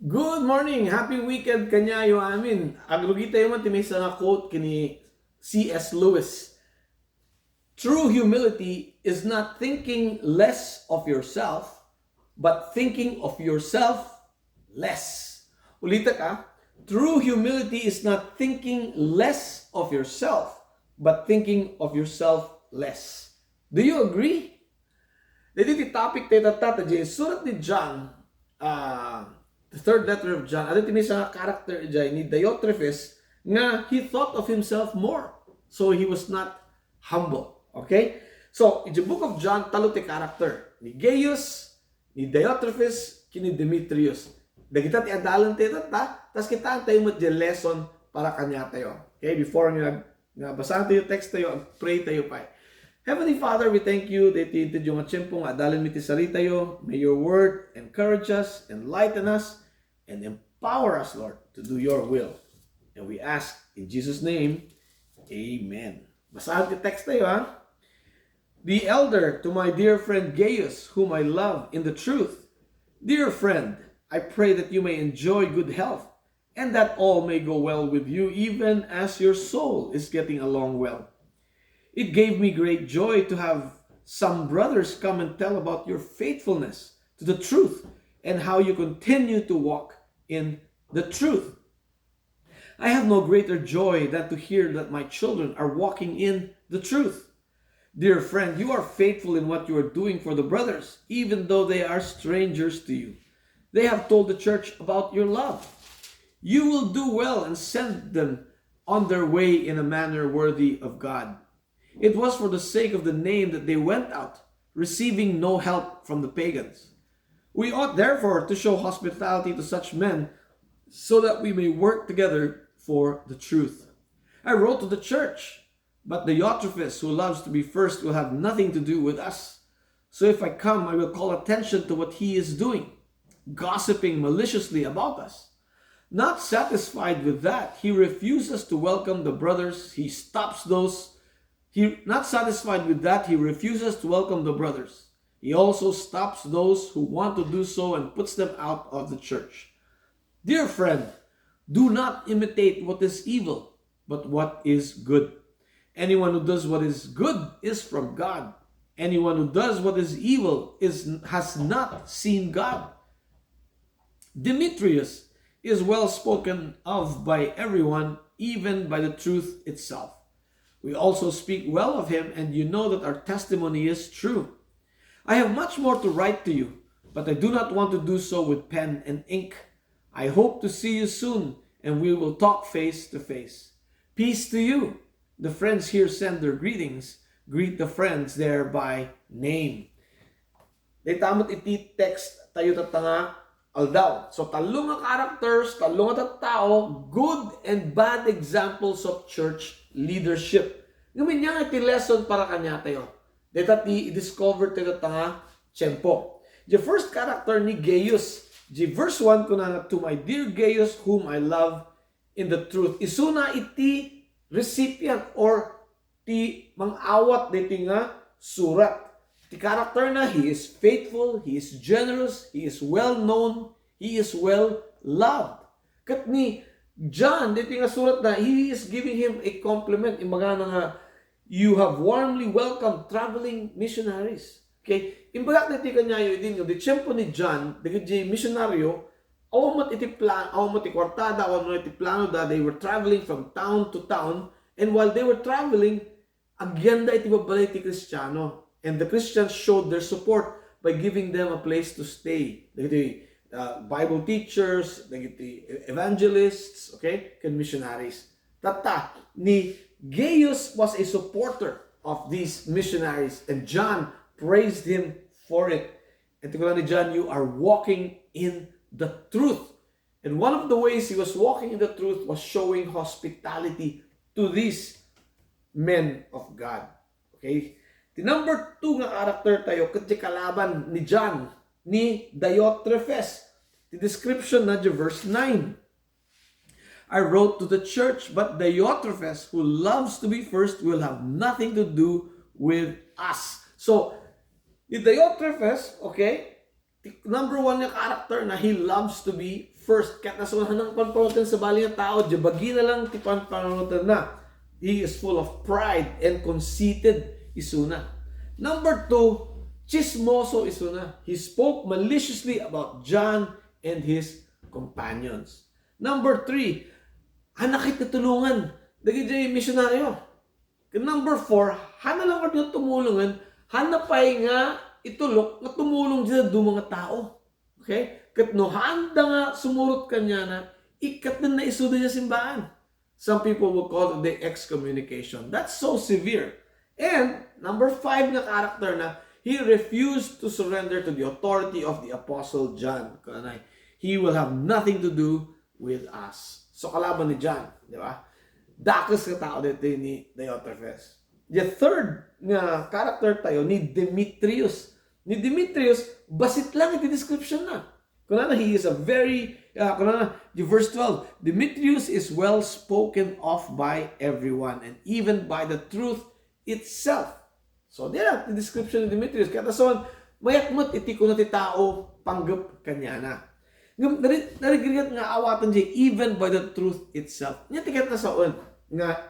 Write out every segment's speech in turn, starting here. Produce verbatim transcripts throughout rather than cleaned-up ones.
Good morning! Happy weekend kaniayo amin. Agrugitayo man ti maysa nga quote ken ni C S Lewis. True humility is not thinking less of yourself, but thinking of yourself less. Ulitek, ah. True humility is not thinking less of yourself, but thinking of yourself less. Do you agree? Daytoy ti topic tayo tatta, ta diay surat ni John, ah, the third letter of John, adda ti maysa nga character idiay ni Diotrephes nga he thought of himself more. So he was not humble. Okay? So, in the book of John, tallo ti character. Ni Gaius, ni Diotrephes, ken ni Demetrius. Dagita ti adalan tayo tatta, tas kitaentayo met diay lesson para kaniatayo. Okay? Before nga nga basaantayo text tayo, ag-pray tayo pay. Heavenly Father, we thank you daytoy intedyo nga tiempo nga adalanmi ti saritayo. May your word encourage us, enlighten us, and empower us, Lord, to do your will. And we ask in Jesus' name, amen. Basahan ti text tayo, ha? The elder to my dear friend Gaius, whom I love in the truth. Dear friend, I pray that you may enjoy good health and that all may go well with you, even as your soul is getting along well. It gave me great joy to have some brothers come and tell about your faithfulness to the truth and how you continue to walk in the truth. I have no greater joy than to hear that my children are walking in the truth. Dear friend, you are faithful in what you are doing for the brothers, even though they are strangers to you. They have told the church about your love. You will do well and send them on their way in a manner worthy of God. It was for the sake of the name that they went out, receiving no help from the pagans. We ought therefore to show hospitality to such men so that we may work together for the truth. I wrote to the church, but Diotrephes, who loves to be first, will have nothing to do with us. So if I come, I will call attention to what he is doing, gossiping maliciously about us. Not satisfied with that, he refuses to welcome the brothers. He stops those. He, not satisfied with that, he refuses to welcome the brothers. He also stops those who want to do so and puts them out of the church. Dear friend, do not imitate what is evil, but what is good. Anyone who does what is good is from God. Anyone who does what is evil is, has not seen God. Demetrius is well spoken of by everyone, even by the truth itself. We also speak well of him, and you know that our testimony is true. I have much more to write to you, but I do not want to do so with pen and ink. I hope to see you soon, and we will talk face to face. Peace to you. The friends here send their greetings. Greet the friends there by name. Dayta met iti text tayo tatta nga aldaw. So, tallo nga characters, tallo nga tattao, good and bad examples of church leadership. Ngamin, ania nga iti lesson para kaniatayo? Dayta ti i-discover tayo tatta nga tiempo. The first character ni Gaius. The verse one kuna nga, "To my dear Gaius, whom I love in the truth." Isuna iti recipient or ti mang-awat daytoy nga surat. Ti character na, he is faithful, he is generous, he is well known, he is well loved. Ket ni John, daytoy nga surat na, he is giving him a compliment. Imbagana nga, "You have warmly welcomed traveling missionaries." Okay? Imbagak daytoy kaniayo idi nga, di tiempo ni John, dagiti misionaryo, awan met iti plan, awan met iti kuartada, awan met iti plano da, they were traveling from town to town, and while they were traveling, agyanda iti babbalay ti Kristiano. And the Christians showed their support by giving them a place to stay. Dagiti, uh, Bible teachers, dagiti evangelists, okay, ken missionaries. Tatta, ni Gaius was a supporter of these missionaries, and John praised him for it. And ti kuna ni John, "You are walking in the truth." And one of the ways he was walking in the truth was showing hospitality to these men of God. Okay? Ti number two nga character tayo, ket ti kalaban ni John, ni Diotrephes. Ti description na di verse nine. "I wrote to the church, but Diotrephes, who loves to be first, will have nothing to do with us." So, ni Diotrephes, okay, Ti number one nga character na, he loves to be first. Ket nasaon, hanna nga panpanunotenna sabali nga tao, diay bagina lang ti panpanunotenna. He is full of pride and conceited isuna. Number two, chismoso isuna. He spoke maliciously about John and his companions. Number three, hanna ket natulongan dagiti misionaryo. Ket number four, hanna laeng nga tumulongen, hanna pay nga itulok nga tumulong dita duma nga tao. Okay? Ket no haanda nga sumurot kaniana, ikkatdenda isuda diay simbaan. Some people will call it the excommunication. That's so severe. And number five nga character na, he refused to surrender to the authority of the Apostle John. Kunana, "He will have nothing to do with us." So, kalaban ni John, di ba? Dakes nga tao daytoy ni Diotrephes. The third nga character tayo, ni Demetrius. Ni Demetrius, bassit lang iti description na. Kunana, he is a very, uh, kunana, the verse twelve, "Demetrius is well spoken of by everyone, and even by the truth itself." So, diay la ti description ni Demetrius. Kaya tason, mayat met iti kuna ti tao, panggep kaniana. Ngem, nari-, narigrigat nga awaten diay, "Even by the truth itself." Ania ti kayatna sawen nga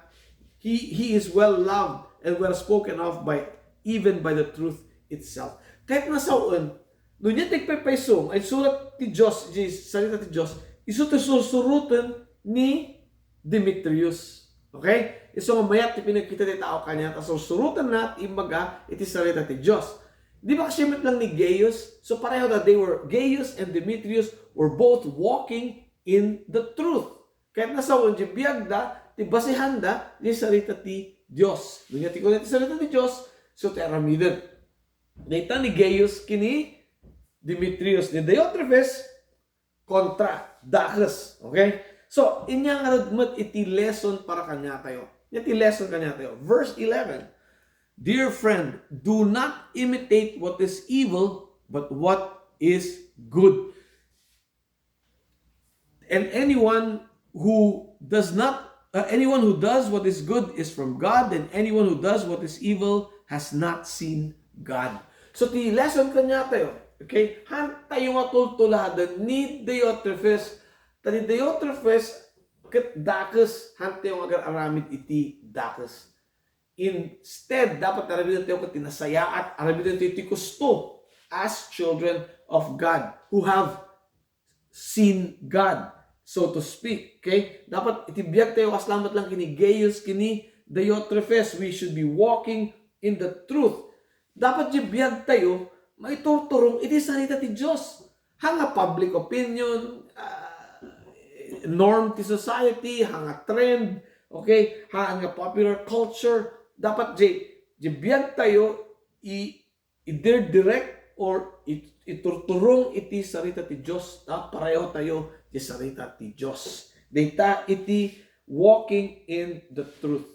he, he is well loved and well spoken of by, even by the truth itself. Kayatna sawen, no ania ti agpaypayso nga insurat ti Dios, ti sarita ti Dios, isu ti sursuroten ni Demetrius. Okay? Isu nga mayat ti pinagkita ti tao kaniana, ta sursurotenna ti imbaga iti sarita ti Dios. Di ba kasi met lang ni Gaius? So pareho na, they were, Gaius and Demetrius were both walking in the truth. Kayatna sawen ti biagda, ti basehanda, ti sarita ti Dios. No ania ti kuna ti sarita ti Dios, isu ti aramiden. Dayta ni Gaius ken ni Demetrius, ni Diotrephes, kontra, dakes. Okay? So, ania ngarud met iti lesson para kaniatayo? Ania ti lesson kaniatayo? Verse eleven, "Dear friend, do not imitate what is evil, but what is good. And anyone who does not, uh, anyone who does what is good is from God, and anyone who does what is evil has not seen God." So, ti lesson kaniatayo, okay? Hantayo nga tultuladen ni Diotrephes. Ta ni Diotrephes ket dakes, hantayo nga agar-aramid iti dakes. Instead, dapat aramidentayo ket ti nasayaat, aramidentayo ti kusto as children of God who have seen God, so to speak. Okay? Dapat iti biagtayo, kasla met lang ken ni Gaius, ken ni Diotrephes, we should be walking in the truth. Dapat ti biagtayo maiturturong iti sarita ti Dios. Haan nga public opinion, ah, norm ti society, haan nga trend, okay? Haan nga popular culture. Dapat ti, ti biagtayo i-, i-direct or i-, iturturong iti sarita ti Dios, ta pareho tayo ti sarita ti Dios. Dayta iti walking in the truth.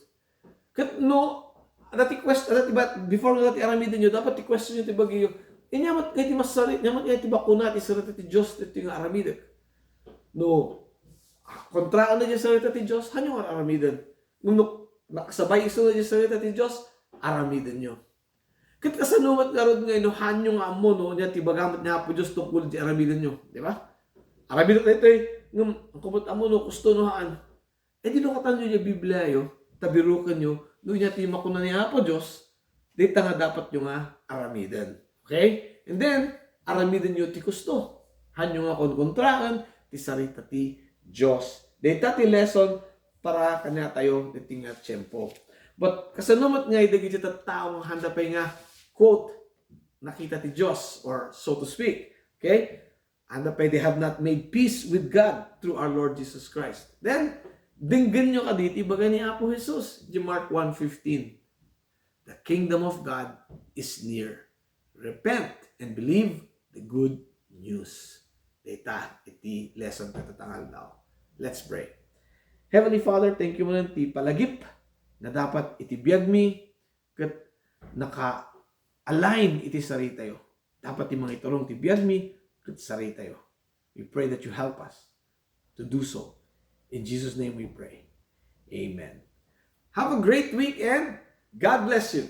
Ket no, adda ti quest-, adda ti ba-, before nga ti aramidenyo, dapat ti questionyo ti bagiyo, "Ania met ngay ti masari-, ania met ngay ti bakuna ti sarita ti Dios ditoy nga aramidek?" No kontraan na ti sarita ti Dios, haanyo nga aramiden. Ngem no nakasabay isuna ti sarita ti Dios, aramidenyo. Ket kasano met ngarud nga no haanyo nga ammo no ania ti ibaga met ni Apo Dios tungkol ti aramidenyo, di ba? Aramidek daytoy, ngem haanko met ammo no kusto no haan. E di lukatanyo ti Bibliayo, ta birokenyo no ania ti makuna ni Apo Dios, dayta nga dapatyo nga aramiden. Okay? And then, aramidenyo ti kusto. Haanyo nga konkontraen ti sarita ti Dios. Dayta ti lesson para kaniatayo ditoy nga tiempo. But kasano met ngay dagiti tattao nga haanda pay nga, quote, nakita ti Dios, or so to speak? Okay? Haanda pay, they have not made peace with God through our Lord Jesus Christ. Then, denggenyo kadi ti ibaga ni Apo Jesus, di Mark one fifteen, "The kingdom of God is near. Repent and believe the good news." Dayta iti lesson ta ita nga aldaw. Let's pray. Heavenly Father, thank you manen ti palagip nga dapat iti biagmi ket naka-align iti saritayo. Dapat ti mangiturong ti biagmi ket saritayo. We pray that you help us to do so. In Jesus' name we pray. Amen. Have a great weekend. God bless you.